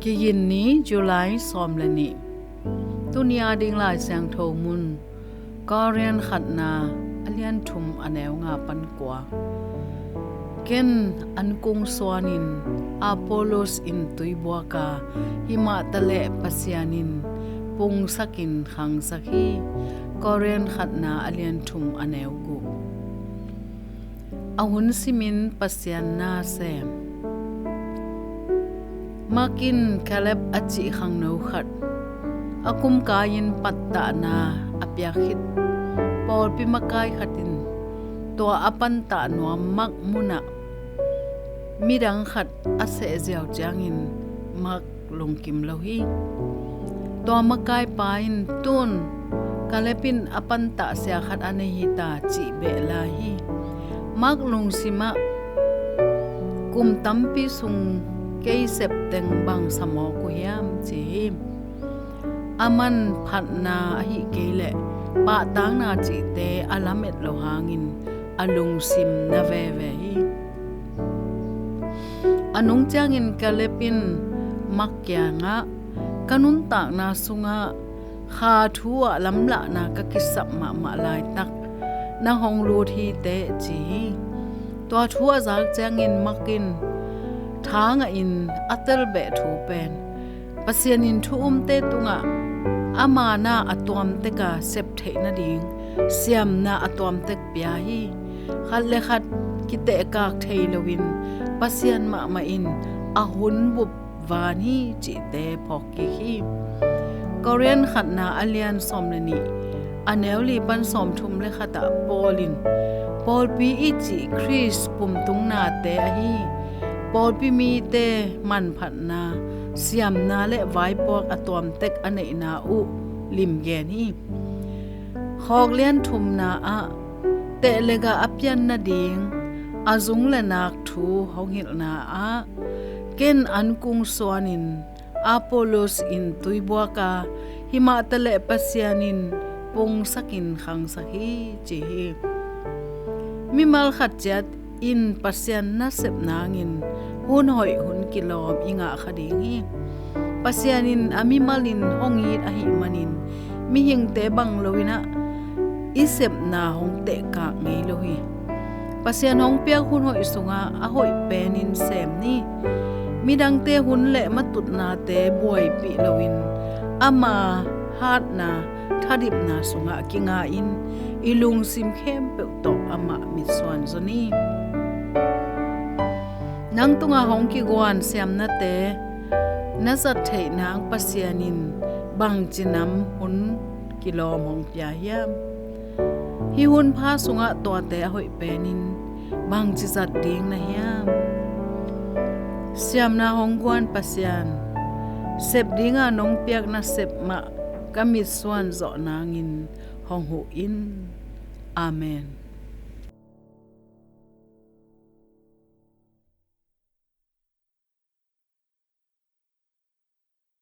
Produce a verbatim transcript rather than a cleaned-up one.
Kigin ni, July sawm le nih. Tuni a ding Lai Siangtho mun, Korin khatna a lian thum a neu nga pan kua. Ken an kung suanin, Apollos in tuibuak a, himah taleh Pasian in pungsakin khangsak hi. Korin khatna a lian thum a neu guk. A hun simin Pasian na sem. Mak in Kaleb a cih khangno khat a kumkai-in pattahna a piak khit pawlpi makai khat in tua a pantah nuam Mak munah midang khat a sehziau ciangin Mak lungkim lo hi. Tua makaipa in, "Tun Kaleb in a pantah sia khat a nei hi ta," cih beh lai hi. Mak lungsimah, "Kum tampi sung kei sep teng bang sa mawk uh hiam?" ci hi. Aman phatna ahih kei leh pahtakna cihte a lamet lo hangin a lungsim na veve hi. A nung ciangin Kaleb in Mak kiangah, "Ka nuntakna sungah kha thu ah lamlahna ka kisap mahmah laitak nang hong lut hi teh," ci hi. Tua thu a zak ciangin Mak in tha ngahin a telbeh thu pen, Pasian in thu umte tungah ama na a tuamtek a sep theih nading siamna a tuamtek pia hi. Khat le khat kitehkak thei loin Pasian mahmah in a hun bup van hi cihte phawk kik hi. Korin khatna a lian sawm le nih, a neu li pan sawm thum le khatah Paul in pawlpi i cih Khrist pumtungnate ahi pawlpi mite manphatna, siamna le vaipuak a tuamtek a neihna uh limgen hi. Khawk lian thumna ah, teh le gah a pian nading a zung le nak thu hong hilhna ah, "Ken an kung suanin, Apollos in tuibuak a, himah taleh Pasian in pungsakin khangsak hi," ci hi. Mimal khat ciat in Pasian nasep nangin hun hoih hun kilawm i ngah kha ding hi. Pasian in a mimalin hong it ahih manin mihingte bang loinah i sepna hong tehkak ngei lo hi. Pasian hong piak hun hoih sungah a hoih penin sem ni. Midangte hun le matutnate buaipih loin ama hatna thadipna sungah kinga-in i lungsim khempeuh tawh amah mitsuan zaw ni. Nang tungah hong kiguan siamnate na zat theih nang Pasian in bangci nam hun kilawm hong pia hiam? Hih hun pha sungah tuate a hoih penin bangci zat ding na hiam? Siamna hong guan Pasian, sep dinga nong piak nasep mah ka mitsuan zawh nangin hong huh in. Amen.